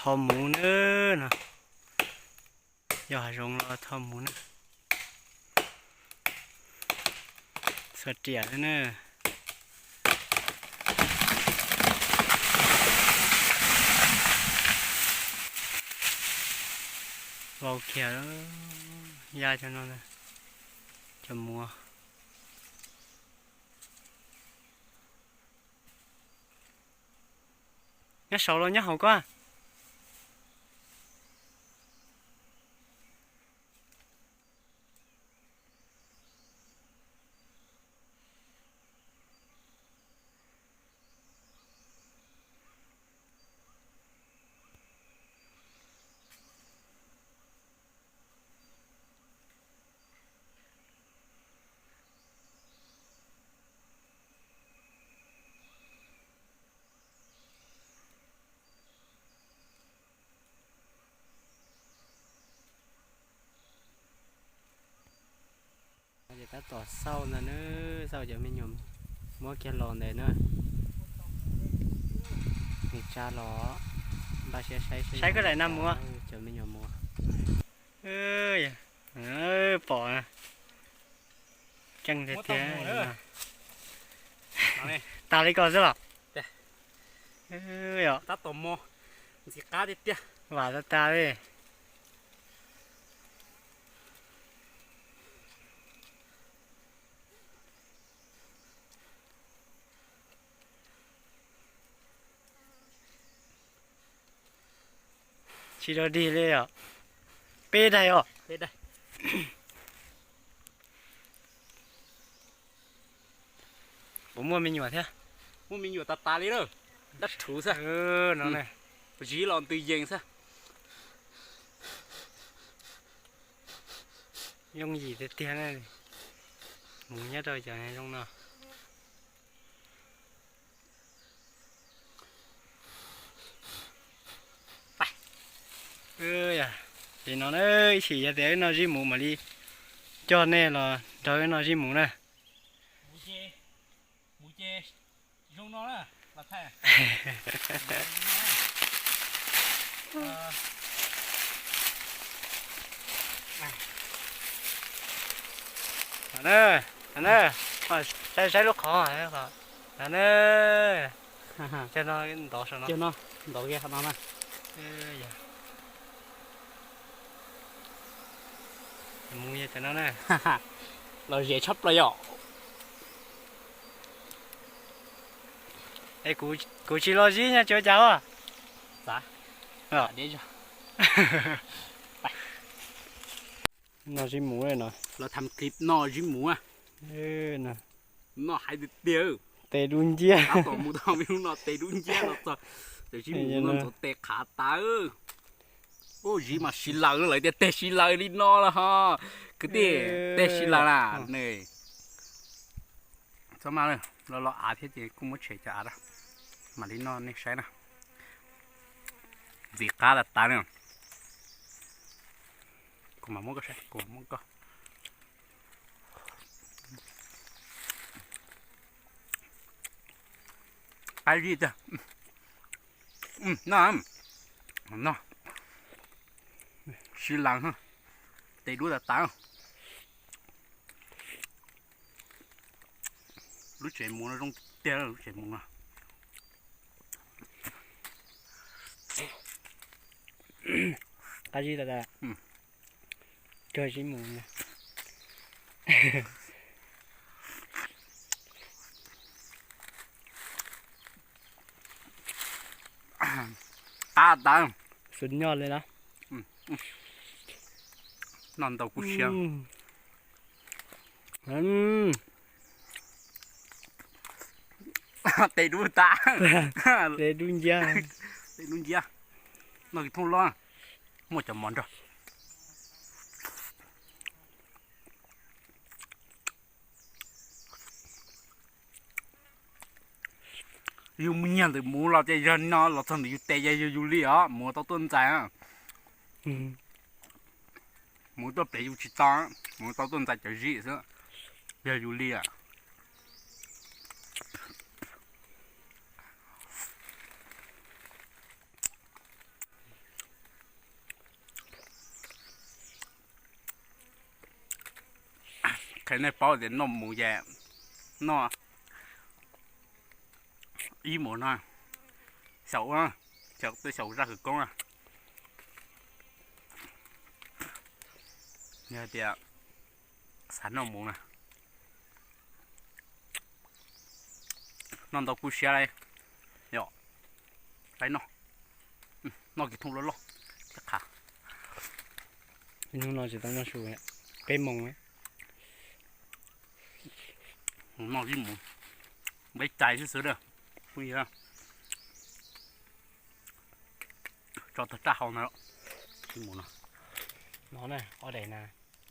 Tho muv na no, yog hav zoov los tho muv na. Txhua riam na. Vau kiag, ya cov no, cov muv. Nyob saud los nyob hauv koj? Ces tab tom xauj ntag na, xauj cov me nyuam muab kiag los ntawd na. Nws tsa los, npaj siab saib, saib koj daim nag muv, cov me nyuam muv. Pom, keej tiag tiag. Tas li ko xwb los? Tab tom mo, ntxim qab tiag tiag. Vam tas tas li. Tsis rau dig li os. Peb daig os. Puas muaj me nyuam thiab? Muaj me nyuam tas tas li lawm. Dab rhuv xwb. No, ziv los ntws yees xwb. Yooj yim tiag tiag na. Mus nyob rau cov zoo no. Ces no na, ib sim yog tias wb noj zib muv mam li coj nej los nrog wb noj zib muv na. Saib, saib lub qhov, na, cov no ntov saum no, ntov kiag qhov no na. Mus yog cov no na. Los zem tshaj plaws yom. Es kuv tsis los zib nyob tsis ua cas os. Noj zib muv no. Los tham clip noj zib muv. Noj hais tiag tiag. Tes dub nciab. Tab tom mus tau me lub no tes dub nciab los txog. Cov zib muv no ntxuav tes qhav tas. Ub, zib mas siv laws, lawv tias teg siv laws li no los ho. Kwv tij, teg siv laws na. Txhob maj, los los av thiab ces kuj muab tshem cov av na. Mam li noj nej saib na. Ntxim qab tas tas na. Kuv mam muab koj saib, kuv mam muab koj. Qab zib tiag. No, no, siv laws, tes dub tas tas. Lub tsev muv no zoo tiag, lub tsev muv no. Qab zib tas tas. Kawg zib mus. Qab tas. Xub nyob li na. Noj ntau kuj siab. Tes dub tas. Tes dub nciab. Tes dub nciab. Noj kiag thoob loj, muaj cov mov nrog. Yus mus nyiag ntawm muv los ces yog no los txog ntawm yus tes ces yog yus li os, muv tau tuaj ntxais. Muv tuaj pem yus tsis tau, muv tau tuaj ntxais cov zib xwb, yog yus li os. Qhia nej paub tias noj mus ces noj ib mus no, xyaum, xyaum tej xyaum zaj khawv koob na. Yog tias xav noj mus na, noj ntau kuj siab li. Yog, peb noj, noj kiag thooj loj loj thiab qhav. Hnub no tsis tau noj su, peb moos, noj ib mus, nqaij cais xwb xwb a, phooj ywg. Tso tag raj hau ntag, ib mus no. No na, ob daim na,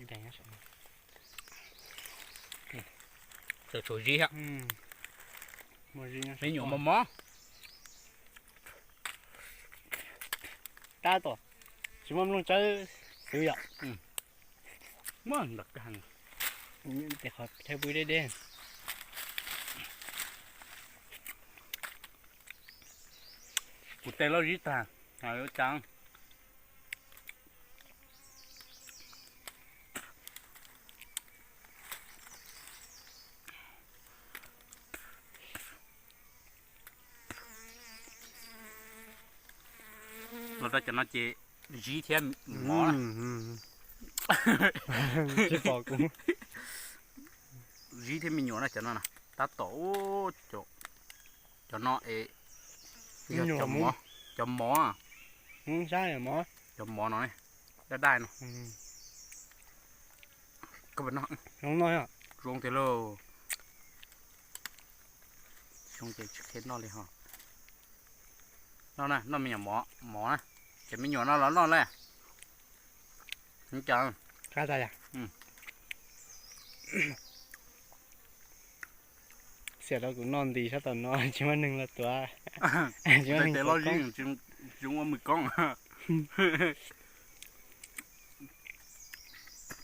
ib daim. Tsuas zib thiab. Me nyuam mos mos. Tab tom tsis muaj nplooj tsawb xwb yom. Tes qhov thawj pw deb deb. Kuv tes loj zib tag, cas. Los rau cov no ces zib thiab mov. Tsis pom kuv. Zib thiab me nyuam na cov no na. Tab tom, cov no es yog cov mov, cov mov no, daj daj no. Zoo tiag lauj. Zoo ces tsis qhia noj li ho. Noj na, noj me nyuam mov, mov na. Ces me nyuam no los noj na. Xiam rau kuv noj nti sab tom no tsis muaj neeg los tuav. Tes loj zib, tsis zoo ua mws koob.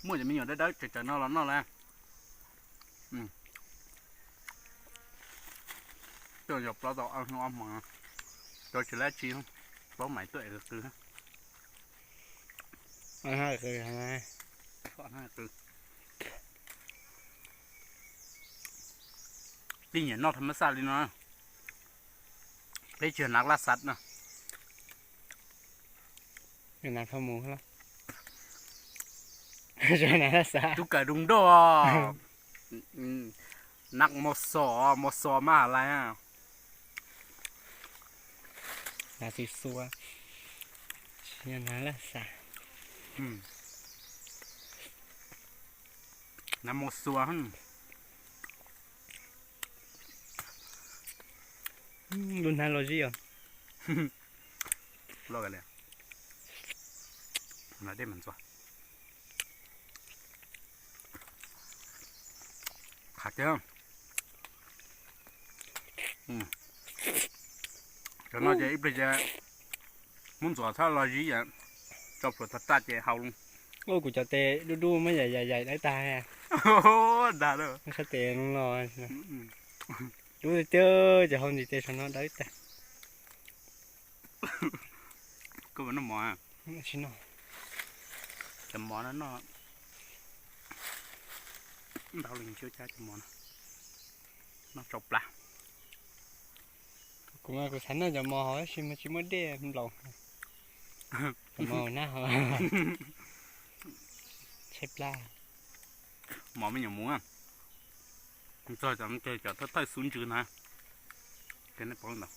Muaj cov me nyuam dawb dawb tsawv tsawv no los noj lawm. Coj yog plaub tau ob hnub ob hmo, cov tsis lab tsi, plaub maim tuaj ev qw. Tij nyiam noj tha mab xaj li no, peb tsis yog nav laj xav no. Tub kawm zoo nroj, nav mos xos, mos xos mas lais. Nav xu xua, nav laj xav. Nav mos xua. Lub hnab los zib os. Qhav tiag. Cov no ces ib pliag ces muab ntxuav txhob los zib, tso plhuav tag raj ces haus. Ua kuv cov tes dub dub muab yaim yaim yaim dawb tag. Dag lawm. Sab tes no los dub tiag tiag, ces hau ntim tes saum no dawb tag. Koj puas noj mov? Tsis noj. Cov mov no noj ntau li, cov mov no noj tsau plab. Kuv mas kuv xav noj cov mov hauv tab sis mas tsis muaj dej nplaum. Cov mov hauv nab hauv tshaib plab. Mov me nyuam mus, txog cov thawj thawj xub ntsws na, ces nej paub ntawd,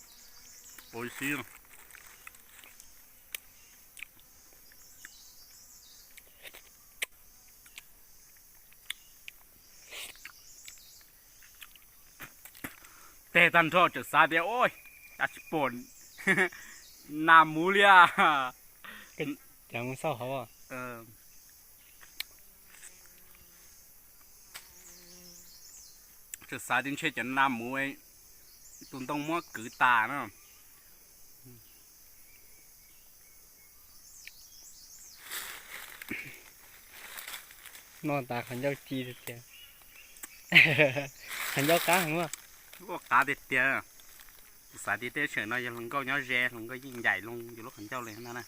ua ib xib. Tes tag nrho txawm xav tias, ua cas tsis pom nas mus li. Txawm xav tias ntshe cov nas mus, tus ntoo muab kwv tas na. Noj tas qhov ncauj ci tiag tiag. Qhov ncauj qab heev. Ua qab tiag tiag. Kuv xav tias tej tseem no yog hluas nkauj nyob ze, hluas nkauj yeej ncaim loo yus lub qhov ncauj li na.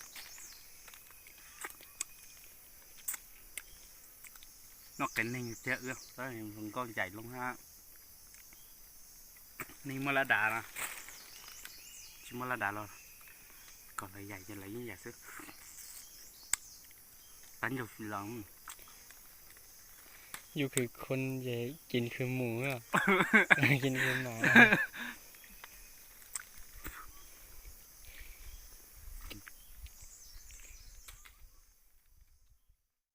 Noj qias neeg tiag, wb hluas nkauj ncaim loo hab. Neeg muaj laj dav no, tsis muaj laj dav los kom lawv yaim ces lawv yeej yaim xwb. Tab ncaug fis los, yus khwv khun ces kin khwv mus, kin khwv mas.